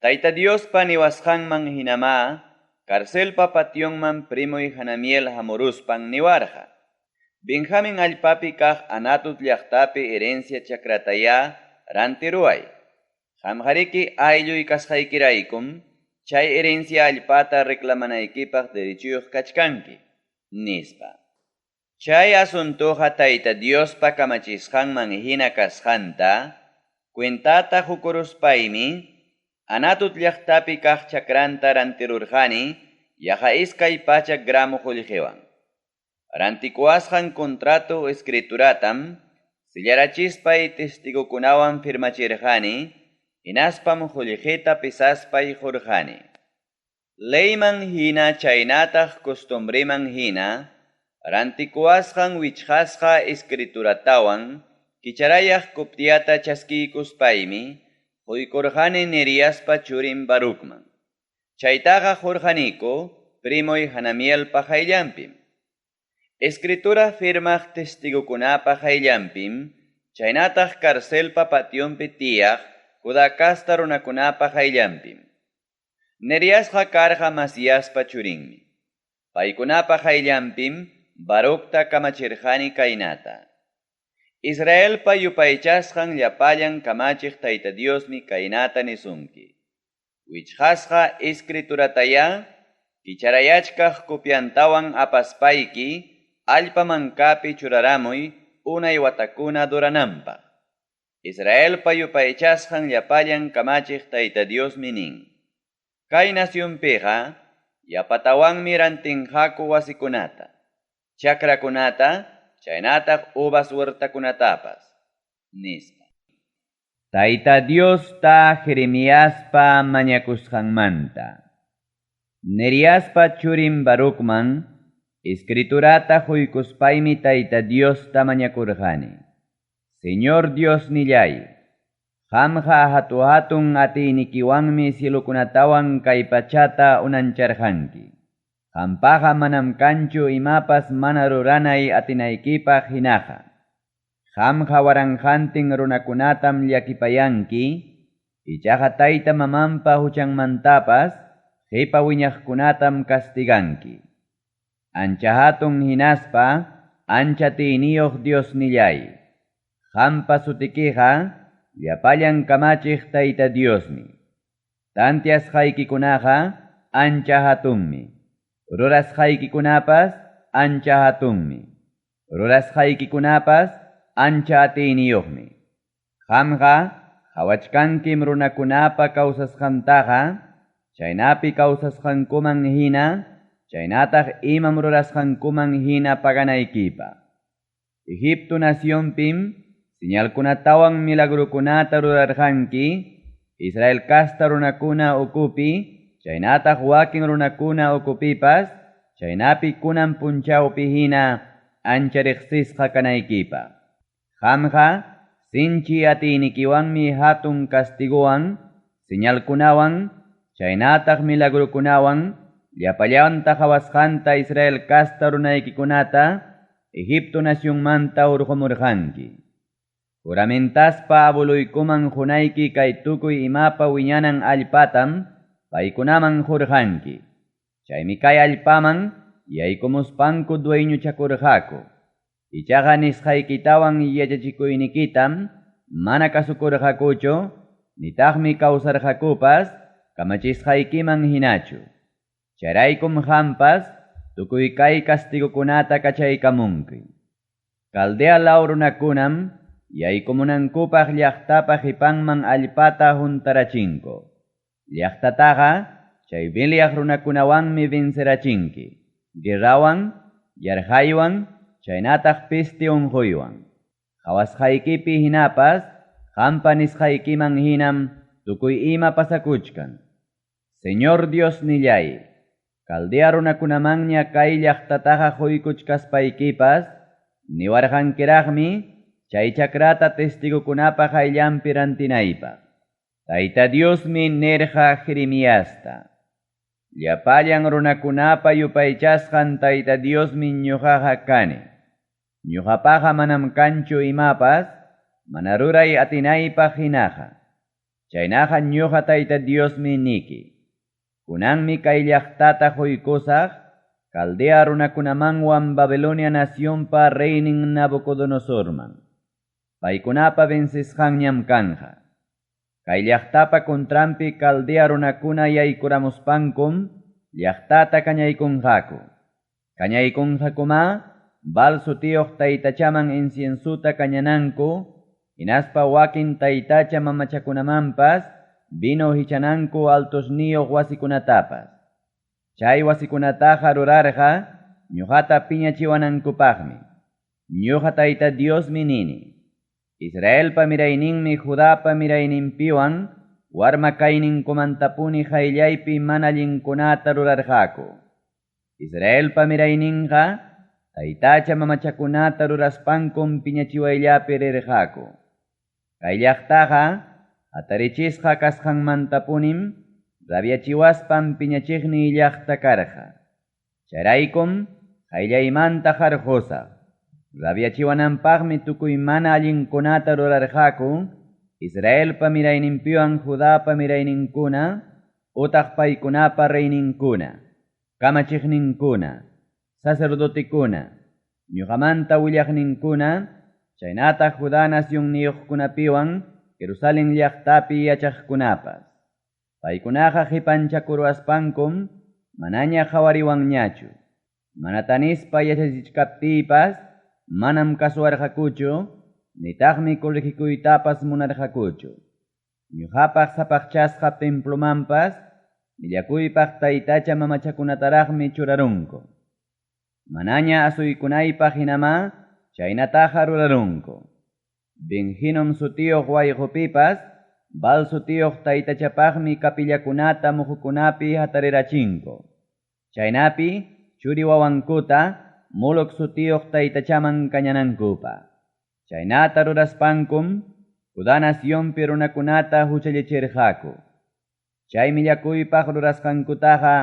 Tayta Diospa niwasqanman hinamá carcelpa pationman primoy Hanamiel hamuruspan niwarqa, Benjamin allpapi kaq Anatot llaqtapi herencia chakratayá rantiruway. Qamqariki aylluy kasqaykiraykum chay herencia allpata reclamanaykipaq derechoyuq kachkanki, nispa. Chay asuntoqa Tayta Diospa kamachisqanman hina kasqanta cuentata qukuruspaymi Anatot llaqtapi kaq chakranta rantirurqani yaqa 200 gramo qullqiwan. Rantikuwasqan contrato escrituratam sillarachispay testigokunawan firmachirqani, hinaspam qullqita pesaspay qurqani. Leyman hina chaynataq costumbreman hina, rantikuwasqan wichqasqa escrituratawan kicharayaq copiata chaskiykuspaymi quykurqani Neriaspa churin Barucman. Chaytaqa qurqaniku primoy Hanamielpa qayllanpim. Escritura firmaq testigokunapa qayllanpim, chaynataq carcelpa pationpi tiyaq Judá casta runakunapa qayllanpim. Neriasqa karqa Masiaspa churinmi. Paykunapa qayllanpim Baructa kamachirqani kaynata. Israelpa yupaychasqan llapallan kamachiq Tayta Diosmi kaynata nisunki. Wichqasqa escrituratayá kicharayachkaq copiantawan apaspayki allpa mankapi churaramuy unay watakuna durananpaq. Israelpa yupaychasqan llapallan kamachiq Tayta Diosmi nin. Kay nacionpiqa yapatawanmi rantinqaku wasikunata, chakrakunata, chaynataq uvas huertakunatapas, nispa. Tayta Diosta Jeremiaspa mañakusqanmanta. Neriaspa churin Barucman escriturata quykuspaymi Tayta Diosta mañakurqani. Señor Diosnillay, qamqa hatu-hatun atiynikiwanmi cielokunatawan kay pachata unancharqanki. Qampaqa manam kanchu imapas mana ruranay atinaykipaq hinaqa. Qamqa waranqantin runakunatam llakipayanki, ichaqa tayta mamanpa huchanmantapas qipa wiñaqkunatam castiganki. Ancha hatun hinaspa ancha atiyniyuq Diosnillay. Qampa sutikiqa llapallan kamachiq Tayta Diosmi. Tantiasqaykikunaqa ancha hatunmi. Rurasqaykikunapas ancha hatunmi. Rurasqaykikunapas ancha atiyniyuqmi. Qamqa qawachkankim runakunapa kawsasqantaqa, chaynapi kawsasqankuman hina, chaynataq imam rurasqankuman hina paganaykipaq. Egipto nacionpim señalkunatawan milagrokunata rurarqanki, Israel casta runakuna ukupi, chaynataq wakin runakuna ukupipas, chaynapi kunan punchawpi hina ancha riqsisqa kanaykipaq. Qamqa sinchi atiynikiwanmi hatun castigowan, señalkunawan, chaynataq milagrokunawan, llapallanta qawasqanta Israel casta runaykikunata Egipto nacionmanta hurqumurqanki. Juramentaspa abueluykuman qunayki kay tukuy imapa wiñanan allpatam paykunaman qurqanki. Chaymi kay allpaman yaykumuspanku dueñochakurqaku. Ichaqa nisqaykitawan yachachikuynikitam mana kasukurqakuchu, nitaqmi kawsarqakupas kamachisqaykiman hinachu. Chayraykum qampas tukuy kay castigokunata kachaykamunki. Caldea law runakunam yaykumunankupaq llaqtapa qipanman allpata huntarachinku. Llaqtataqa chay peleaq runakunawanmi vencerachinki, guerrawan, yarqaywan, chaynataq peste unquywan. Qawasqaykipi hinapas qampa nisqaykiman hinam tukuy ima pasakuchkan. Señor Diosnilláy, Caldea runakunamanña kay llaqtataqa quykuchkaspaykipas, niwarqankiraqmi chay chakrata testigokunapa qayllanpi rantinaypaq. Tayta Diosmi nirqa Jeremiasta: Llapallan runakunapa yupaychasqan Tayta Diosmi ñoqaqa kani. Ñoqapaqa manam kanchu imapas mana ruray atinaypaq hinaqa. Chaynaqa ñoqa Tayta Diosmi niki: Kunanmi kay llaqtata quykusaq Caldea runakunamanwan Babilonia nacionpa reynin Nabucodonosorman. Paykunapa vencesqanñam kanqa. Kay llaqtapa contranpi Caldea runakuna yaykuramuspankum llaqtata kañaykunqaku. Kañaykunqakumá Baal sutiyuq taytachaman inciensota kañananku, hinaspa wakin taytacha mamachakunamanpas vino hichananku altosniyuq wasikunatapas. Chay wasikunataqa rurarqa ñoqata piñachiwanankupaqmi. Ñoqa Tayta Diosmi nini: Israelpa mirayninmi Judapa mirayninpiwan warma kayninkumantapuni qayllaypi mana allinkunata rurarqaku. Israelpa mirayninqa taytacha mamachakunata ruraspankum piñachiwayllapi rirqaku. Kay llaqtaqa hatarichisqa kasqanmantapunim rabiachiwaspan piñachiqniy llaqta karqa. Chayraykum qayllaymanta qarqosaq. Rabiachiwananpaqmi tukuy mana allinkunata rurarqaku Israelpa mirayninpiwan Judapa mirayninkuna utaq paykunapa reyninkuna, kamachiqninkuna, sacerdotekuna, ñoqamanta willaqninkuna, chaynataq Judá nacionniyuqkunapiwan Jerusalén llaqtapi yachaqkunapas. Paykunaqa qipanchakuruwaspankum manaña qawariwanñachu. Mana tanispa yachachichkaptiypas manam kasuwarqakuchu, nitaqmi corregikuytapas munarqakuchu. Ñoqapaq sapaqchasqa templomanpas millakuypaq taytacha mamachakunataraqmi churarunku. Manaña asuykunaypaq hinamá chaynataqa rurarunku. Ben-Hinom sutiyuq wayqupipas Baal sutiyuq taytachapaqmi capillakunata muqukunapi hatarirachinku. Chaynapi churi wawankuta Moloc sutiyuq taytachaman kañanankupaq. Chaynata ruraspankum Judá nacionpi runakunata huchallichirqaku. Chay millakuypaq rurasqankutaqa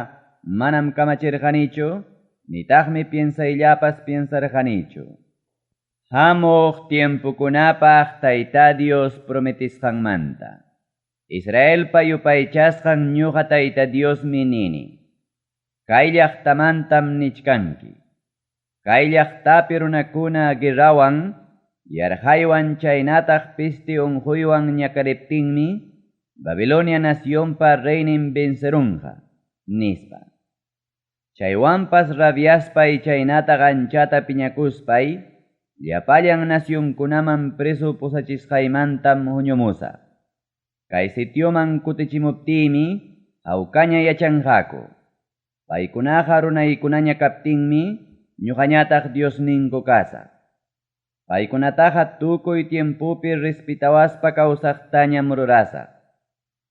manam kamachirqanichu, nitaqmi piensayllapas piensarqanichu. Hamuq tiempokunapaq Tayta Dios prometisqanmanta. Israelpa yupaychasqan ñoqa Tayta Diosmi nini: Kay llaqtamantam nichkanki: Kay llaqtapi runakuna guerrawan, yarqaywan chaynataq peste unquywan ñakariptinmi Babilonia nacionpa reynin vencerunqa, nispa. Chaywanpas rabiaspay chaynataq anchata piñakuspay llapallan nacionkunaman preso pusachisqaymantam huñumusaq. Kay sitioman kutichimuptiymi hawkaña yachanqaku. Paykunaqa runaykunaña kaptinmi ñoqañataq Diosninku kasaq. Paykunataqa tukuy tiempopi respetawaspa kawsaqtañam rurasaq.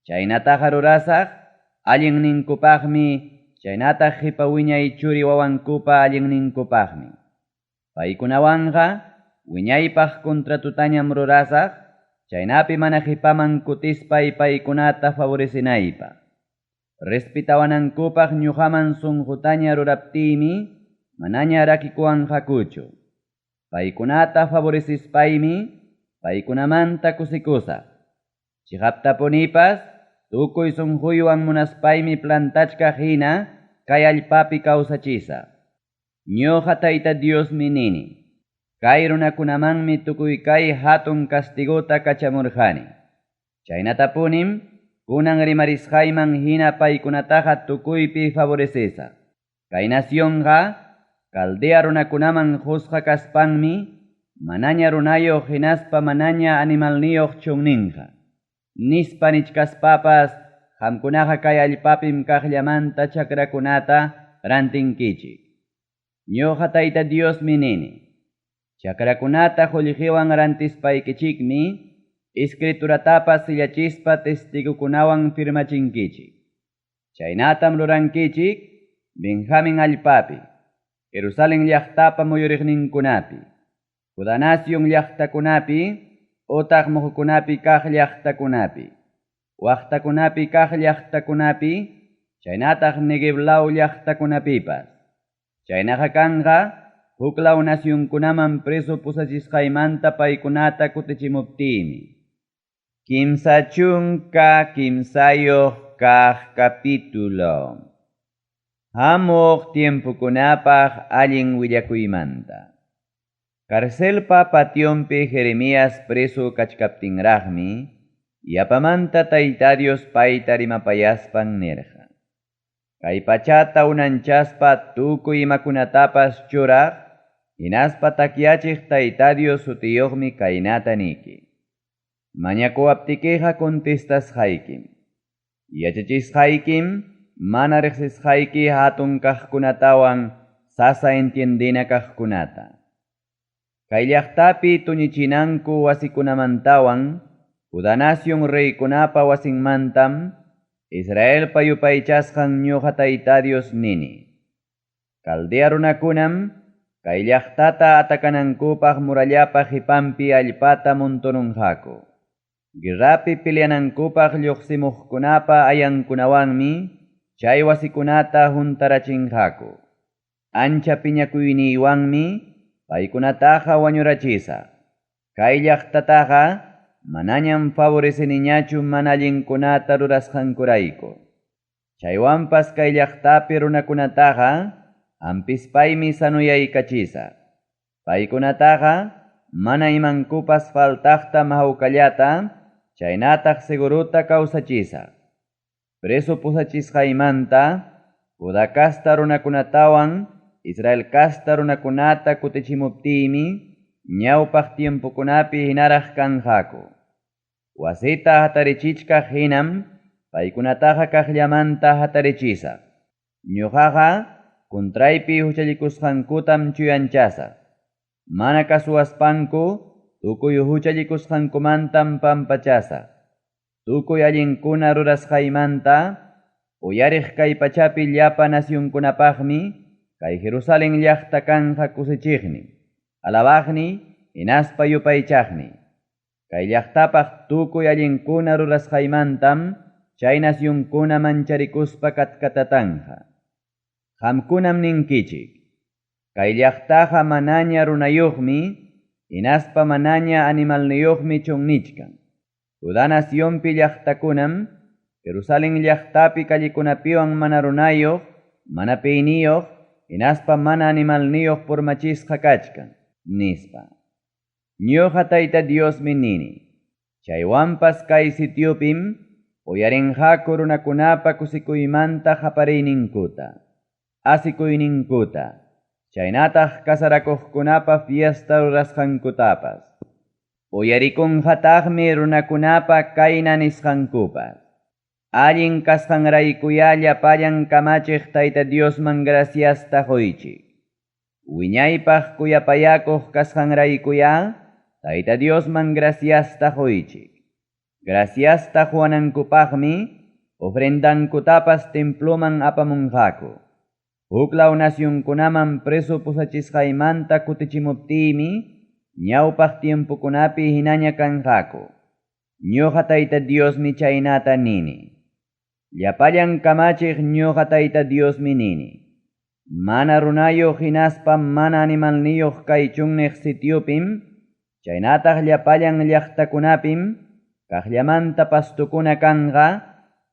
Chaynataqa rurasaq allinninkupaqmi, chaynataq qipa wiñay churi wawankupa allinninkupaqmi. Paykunawanqa wiñaypaq contratotañam rurasaq, chaynapi mana qipaman kutispay paykunata favorecenaypaq. Respetawanankupaq ñoqaman sunqutaña ruraptiymi manaña rakikuwanqakuchu. Paykunata favorecispaymi paykunamanta kusikusaq. Chiqaptapunipas tukuy sunquywan munaspaymi plantachkaq hina kay allpapi kawsachisaq. Ñoqa Tayta Diosmi nini: Kay runakunamanmi tukuy kay hatun castigota kachamurqani. Chaynatapunim kunan rimarisqayman hina paykunataqa tukuypi favorecesaq. Kay nacionqa Caldea runakunaman qusqa kaspanmi manaña runayuq hinaspa manaña animalniyuq chunninqa. Nispa nichkaspapas qamkunaqa kay allpapim kaqllamanta chakrakunata rantinkichik. Ñuqa Tayta Diosmi nini. Chakrakunata qullqiwan rantispaykichikmi escrituratapas sillachispa testigokunawan firmachinkichik. Chaynatam rurankichik Benjamin allpapi, Jerusalén llaqtapa muyuriqninkunapi, Judá nación llaqtakunapi, utaq muhukunapi kaq llaqtakunapi, waqtakunapi kaq llaqtakunapi, chaynataq Neguev law llaqtakunapipas. Chaynaqa kanqa huklaw nacionkunaman preso pusachisqaymanta paykunata kutichimuptiymi. 33 kaq capítulo. Hamuq tiempokunapaq allin willakuymanta. Carcelpa pationpi Jeremías preso kachkaptinraqmi, yapamanta Tayta Dios payta rimapayaspan nirqa: Kay pachata unanchaspa tukuy imakunatapas churaq, hinaspa takyachiq Tayta Dios sutiyuqmi kaynata niki: Mañakuwaptikiqa contestasqaykim, yachachisqaykim mana riqsisqayki hatun kaqkunatawan sasa entiendena kaqkunata. Kay llaqtapi tuñichinanku wasikunamantawan Judá nación reykunapa wasinmantam Israelpa yupaychasqan ñuqa Tayta Dios nini. Caldea runakunam kay llaqtata atakanankupaq murallapa qipanpi allpata montonunqaku. Guerrapi peleanankupaq lluqsimuqkunapa ayankunawanmi chay wasikunata huntarachinqaku. Ancha piñakuyniywanmi paykunataqa wañurachisaq. Kay llaqtataqa manañam favoreceniñachu mana allinkunata rurasqankurayku. Chaywanpas kay llaqtapi runakunataqa hampispaymi sanuyaykachisaq. Paykunataqa mana imankupas faltaqta hawkallata chaynataq segurota kawsachisaq. Preso pusachisqaymanta Judá casta runakunatawan Israel casta runakunata kutichimuptiymi ñawpaq tiempokunapi hinaraq kanqaku. Wasita hatarichichkaq hinam paykunataqa kaqllamanta hatarichisaq. Ñuqaqa contraypi huchallikusqankutam chuyanchasaq. Mana kasuwaspanku tukuy huchallikusqankumantam pampachasaq. Tukuy allinkuna rurasqaymanta uyariq kay pachapi llapa nacionkunapaqmi kay Jerusalén llaqta kanqa kusichiqni, alabaqni, hinaspa yupaychaqni. Kay llaqtapaq tukuy allinkuna rurasqaymantam chay nacionkuna mancharikuspa katkatatanqa. Qamkunam ninkichik, kay llaqtaqa manaña runayuqmi, hinaspa manaña animalniyuqmi chunnichkan. Judá nacionpi llaqtakunam, Jerusalén llaqtapi callekunapiwan mana runayuq, mana piyniyuq, hinaspa mana animalniyuq purmachisqa kachkan, nispa. Ñuqa Tayta Diosmi nini. Chaywanpas kay sitiopim uyarinqaku runakunapa kusikuymanta qapariyninkuta, asikuyninkuta, chaynataq kasarakuqkunapa fiesta rurasqankutapas. Uyarikunqataqmi runakunapa kayna nisqankupas. Allin kasqanraykuyá llapallan kamachiq Tayta Diosman graciasta quychik. Wiñaypaq kuyapayakuq kasqanraykuyá Tayta Diosman graciasta quychik. Graciasta quwanankupaqmi ofrendankutapas temploman apamunqaku. Huklaw nacionkunaman preso pusachisqaymanta kutichimuptiymi ñawpaq tiempokunapi hinaña kanqaku. Ñuqa Tayta Diosmi chaynata nini. Llapallan kamachiq ñuqa Tayta Diosmi nini. Mana runayuq hinaspa mana animalniyuq kay chunniq sitiopim, chaynataq llapallan llaqtakunapim, kaqllamanta pastukuna kanqa,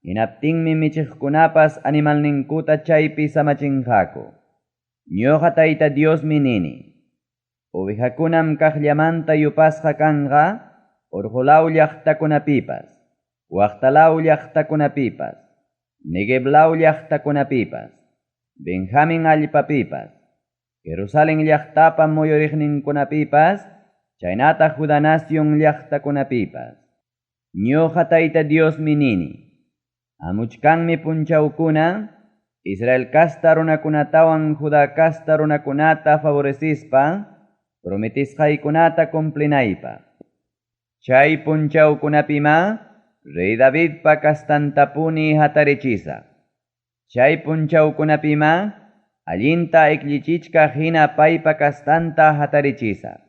hinaptinmi michiqkunapas animalninkuta chaypi samachinqaku. Ñuqa Tayta Diosmi nini. Ovejakunam kaqllamanta yupasqa kanqa orqo law llaqtakunapipas, waqta law llaqtakunapipas, Neguev law llaqtakunapipas, Benjamin allpapipas, Jerusalen llaqtapa muyuriqninkunapipas, chaynataq Juda nacion llaqtakunapipas. Ñuqa Tayta Diosmi nini: Hamuchkanmi punchawkuna Israel casta runakunatawan Juda casta runakunata favorecispa prometesqaykunata cumplinaypaq. Chay punchawkunapimá rey Davidpa castantapuni hatarichisaq. Chay punchawkunapimá allinta ikllichichkaq hina paypa castanta hatarichisaq.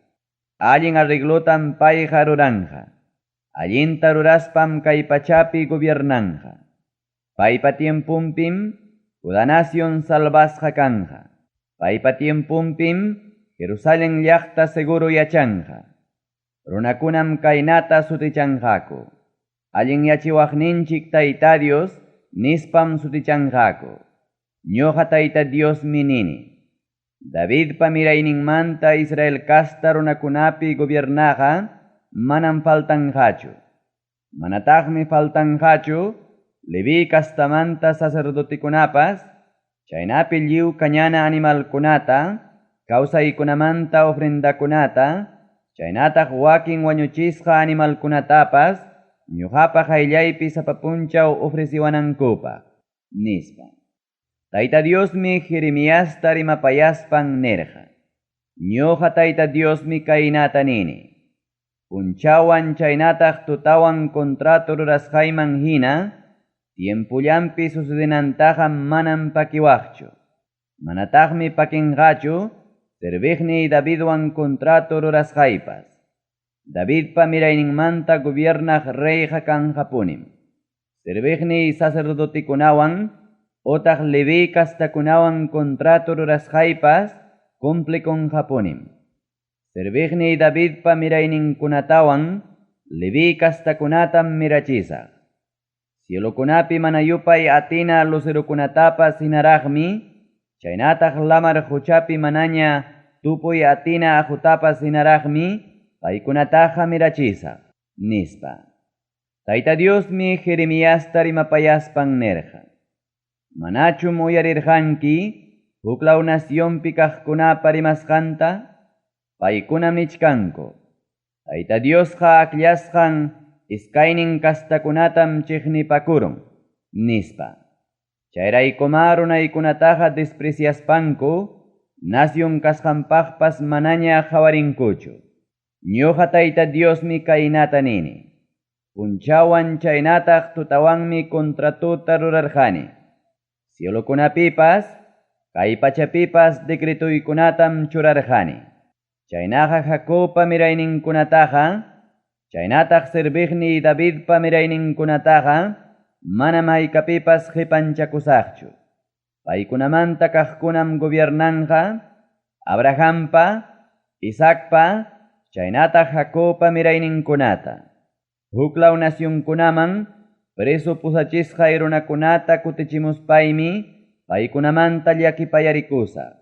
Allin arreglotam payqa ruranqa. Allinta ruraspam kay pachapi gobiernanqa. Paypa tiemponpim Juda nacion salvasqa kanqa. Paypa tiemponpim Jerusalen llaqta seguro yachanqa. Runakunam kaynata sutichanqaku. Allinyachiwaqninchik Tayta Dios nispam sutichanqaku. Ñuqa Tayta Diosmi nini: Davidpa mirayninmanta Israel casta runakunapi gobiernaqa manam faltanqachu. Manataqmi faltanqachu Leví castamanta sacerdotikunapas, chaynapi lliw kañana animalkunata, kawsaykunamanta ofrendakunata, chaynataq wakin wañuchisqa animalkunatapas, ñuqapa qayllaypi sapa punchaw ofreciwanankupaq, nispa. Tayta Diosmi Jeremiasta rimapayaspan nirqa: Ñuqa Tayta Diosmi kaynata nini: Punchawwan chaynataq tutawan contrato rurasqayman hina, tiempollanpi sucedenantaqa manam pakiwaqchu. Manataqmi pakinqachu serviqniy Davidwan contrato rurasqaypas. Davidpa mirayninmanta gobiernaq reyqa kanqapunim. Serviqniy sacerdotikunawan otaq Leví castakunawan contrato rurasqaypas cumplikunqapunim. Serviqniy Davidpa mirayninkunatawan Leví castakunatam mirachisaq. Cielokunapi mana yupay atina lucerokunatapas hinaraqmi, chaynataq lamar quchapi manaña tupuy atina aqutapas hinaraqmi, paykunataqa mirachisaq, nispa. Tayta Diosmi Jeremiasta rimapayaspan nirqa: Manachum uyarirqanki huklaw nacionpi kaqkunapa rimasqanta? Paykunam nichkanku: Tayta Diosqa akllasqan iskaynin kastakunatam chiqnipakurun, nispa. Chayraykumá runaykunataqa despreciaspanku nacion kasqanpaqpas manaña qawarinkuchu. Ñuqa Tayta Diosmi kaynata nini: Punchawwan chaynataq tutawanmi contratota rurarqani. Cielokunapipas, kay pachapipas decretoykunatam churarqani. Chaynaqa Jacobpa mirayninkunataqa, chaynataq serviqniy Davidpa mirayninkunataqa, manam haykapipas qipanchakusaqchu. Paykunamanta kaqkunam gobiernanqa Abrahampa, Isaacpa, chaynataq Jacobpa mirayninkunata. Huklaw nacionkunaman preso pusachisqay runakunata kutichimuspaymi paykunamanta llakipayarikusaq.